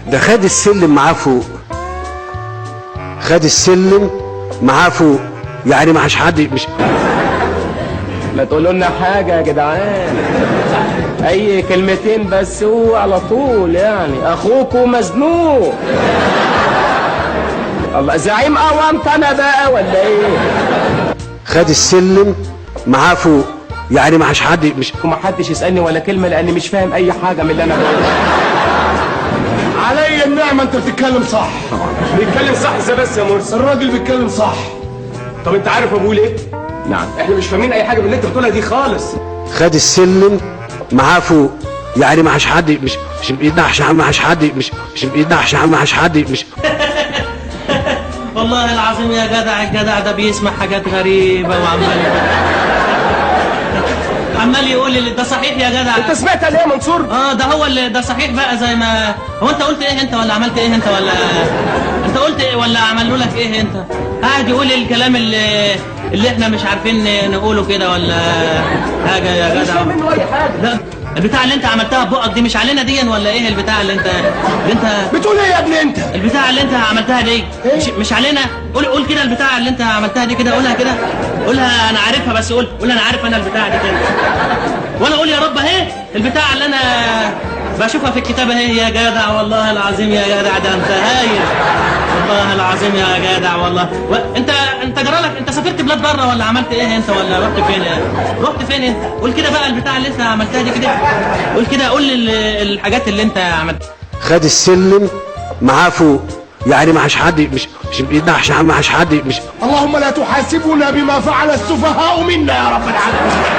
ده خد السلم معاه فوق، خد السلم معاه فوق، يعني ما حد مش. ما تقولوا لنا حاجة يا جدعان، أي كلمتين بس هو على طول، يعني أخوكوا مزنوق. الله زعيم أونط أنا بقى ولا إيه؟ خد السلم معاه فوق، يعني ما حد مش. ومحدش يسألني ولا كلمة لأني مش فاهم أي حاجة من اللي أنا بقوله. علي النعمة انت بتتكلم صح. بيتكلم صح ازاي بس يا مرسي؟ الراجل بيتكلم صح. طب أنت عارف أبوه ليه؟ نعم. إحنا مش فاهمين أي حاجة من اللي أنت بتقولها دي خالص. خد السلم معاه فوق، يعني ما حد مش مش ما حد مش مش ما حد مش. والله العظيم يا جدع، الجدع ده بيسمع حاجات غريبة وعمال عمال يقول اللي ده صحيح يا جدع. أنت سمعت ليه يا منصور؟ اه ده هو اللي ده صحيح بقى. زي ما هو انت قلت ايه انت، ولا عملت ايه انت، ولا انت قلت ايه، ولا عملوا لك ايه انت؟ قاعد يقول الكلام اللي احنا مش عارفين نقوله كده ولا حاجة يا مش جدع. فاهم منه أي حاجة. لا البتاع اللي انت عملتها ببقك دي مش علينا دي ولا ايه؟ البتاع اللي انت بتقول ايه يا ابني انت؟ البتاع اللي انت عملتها دي مش علينا. قول قول كده البتاع اللي انت عملتها دي كده، قولها كده، قولها انا عارفها، بس قول قول انا عارف انا البتاع دي كده، وانا اقول يا رب اهي البتاع اللي انا بشوفها في الكتاب اهي. يا جدع والله العظيم يا جدع ده انت هايل، والله العظيم يا جدع والله. انت جرالك، انت سافرت بلاد بره ولا عملت ايه انت، ولا رحت فين؟ رحت فين انت؟ قول كده بقى البتاع اللي انت عملتها دي كده، قول كده، قول الحاجات اللي انت عملتها. خد السلم معاه فوق، يعني ما حد مش مش ما حد مش. اللهم لا تحاسبنا بما فعل السفهاء منا يا رب العالمين.